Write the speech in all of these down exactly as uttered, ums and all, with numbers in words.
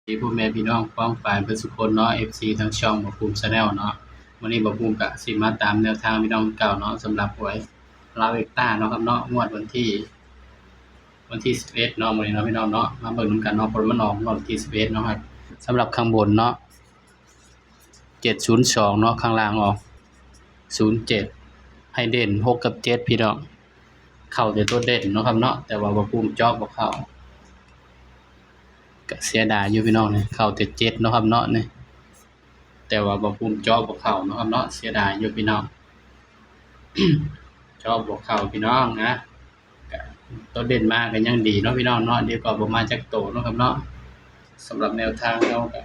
ดีพ่อแม่พี่น้องป้องปายเพื่อนสุคนเนาะ เอฟซี ทางช่องบ่าวภูมิ Channel เนาะ วันนี้บ่าวภูมิกะสิมาตามแนวทางพี่น้องเก่าเนาะ สำหรับหวยลาวเอ็กต้าเนาะครับเนาะ งวดวันที่ วันที่สิบเอ็ดเนาะ มื้อนี้เนาะพี่น้องเนาะ มาเบิ่งนำกันเนาะ ผลมันออกงวดวันที่สิบเอ็ดเนาะครับ สำหรับข้างบนเนาะ เจ็ดศูนย์สองเนาะ ข้างล่างออก ศูนย์เจ็ด ให้เด่น หก กับ เจ็ด พี่น้อง เข้าแต่ตัวเด่นเนาะครับเนาะ แต่ว่าบ่าวภูมิเจาะบ่เข้า ก็เสียดายอยู่พี่น้องนี่ เข้าแต่ เจ็ด เนาะครับเนาะนี่ แต่ว่าบ่าวภูมิเจาะบ่เข้าเนาะครับเนาะ เสียดายอยู่พี่น้อง เจาะบ่เข้าพี่น้องนะ ก็ตัวเด่นมาก็ยังดีเนาะพี่น้องเนาะ เดี๋ยวก็บ่มาจักโตเนาะครับเนาะ สำหรับแนวทางเราก็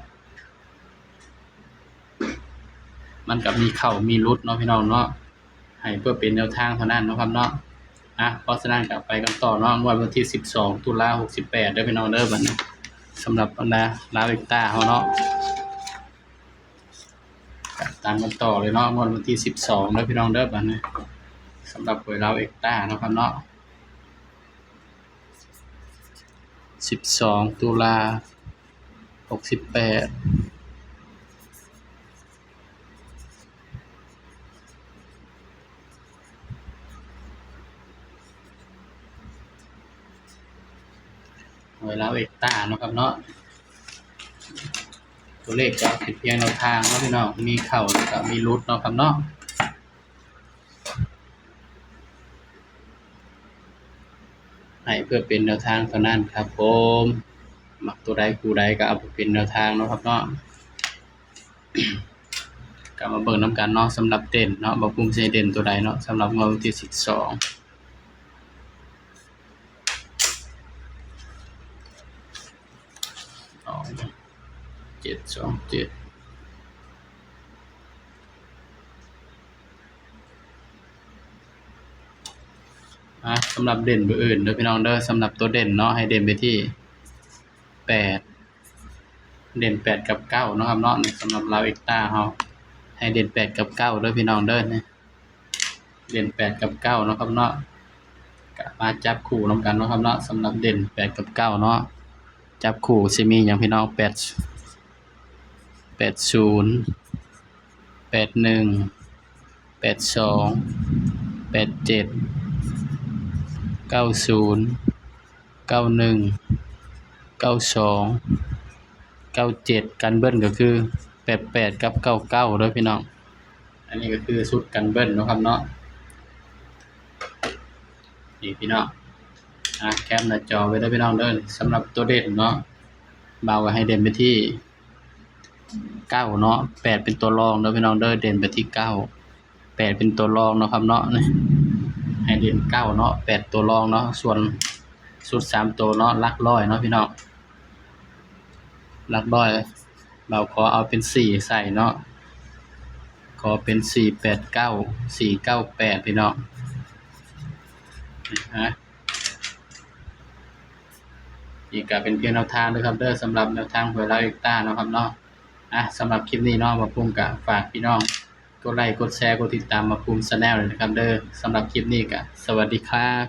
มันก็มีเข้ามีหลุดเนาะพี่น้องเนาะ ให้เพื่อเป็นแนวทางเท่านั้นเนาะครับเนาะ อ่ะ เพราะฉะนั้นก็ไปกันต่อเนาะ งวดวันที่สิบสอง ตุลา หกสิบแปด เด้อพี่น้องเด้อ บัดนี้ สำหรับบรรดาลาวเอ็กต้าเฮาเนาะ ก็ตามกันต่อเลยเนาะ งวดวันที่สิบสอง เด้อพี่น้องเด้อ บัดนี้ สำหรับหวยลาวเอ็กต้าเนาะครับเนาะ สิบสอง ตุลา หกสิบแปด หวยลาวเอ็กต้าเนาะครับเนาะ ตัวเลขก็เป็นเพียงแนวทางเนาะพี่น้อง มีเข้าแล้วก็มีหลุดเนาะครับเนาะ ให้เพื่อเป็นแนวทางเท่านั้นครับผม มักตัวใดคู่ใดก็เอาไปเป็นแนวทางเนาะครับเนาะ ก็มาเบิ่งนำกันเนาะ สำหรับเด่นเนาะ บ่าวภูมิสิให้เด่นตัวใดเนาะ สำหรับงวดวันที่สิบสอง สอง เจ็ด สอง เจ็ด อ่ะ สำหรับเด่นเบอร์อื่นเด้อพี่น้องเด้อ สำหรับตัวเด่นเนาะ ให้เด่นไปที่ แปด เด่น แปด กับ เก้า เนาะครับเนาะ สำหรับลาวเอ็กต้าเฮา ให้เด่น แปด กับ เก้า เด้อพี่น้องเด้อ นี่ เด่น แปด กับ เก้า เนาะครับเนาะ ก็มาจับคู่นำกันเนาะครับเนาะ สำหรับเด่น แปด กับ เก้า เนาะ จับคู่สิมีหยังพี่น้อง แปด แปด ศูนย์ แปด หนึ่ง แปด สอง แปด เจ็ด เก้า ศูนย์ เก้า หนึ่ง เก้า สอง เก้า เจ็ด กันเบิ้ลก็คือ แปด แปด กับ เก้า เก้า เด้อพี่น้อง อันนี้ก็คือชุดกันเบิ้ลเนาะครับเนาะ นี่พี่น้อง อ่ะ แคปหน้าจอไว้เด้อพี่น้องเด้อ สำหรับตัวเด่นเนาะ บ่าวก็ให้เด่นไปที่ เก้า เนาะ แปด เป็นตัวรองเด้อพี่น้องเด้อ เด่นไปที่ เก้า แปด เป็นตัวรองเนาะครับเนาะ นี่ ให้เด่น เก้า เนาะ แปด ตัวรองเนาะ ส่วนชุดสามตัวเนาะ หลักร้อยเนาะพี่น้อง หลักร้อย บ่าวขอเอาเป็น สี่ ใส่เนาะ ขอเป็น สี่ แปด เก้า สี่ เก้า แปด พี่น้อง นะ นี่ก็เป็นเพียงแนวทางเด้อครับเด้อ สำหรับแนวทางหวยลาวเอ็กต้าเนาะครับเนาะ อ่ะ สำหรับคลิปนี้เนาะ บ่าวภูมิก็ฝากพี่น้องกดไลค์ กดแชร์ กดติดตามบ่าวภูมิ Channel เลยนะครับเด้อ สำหรับคลิปนี้ก็สวัสดีครับ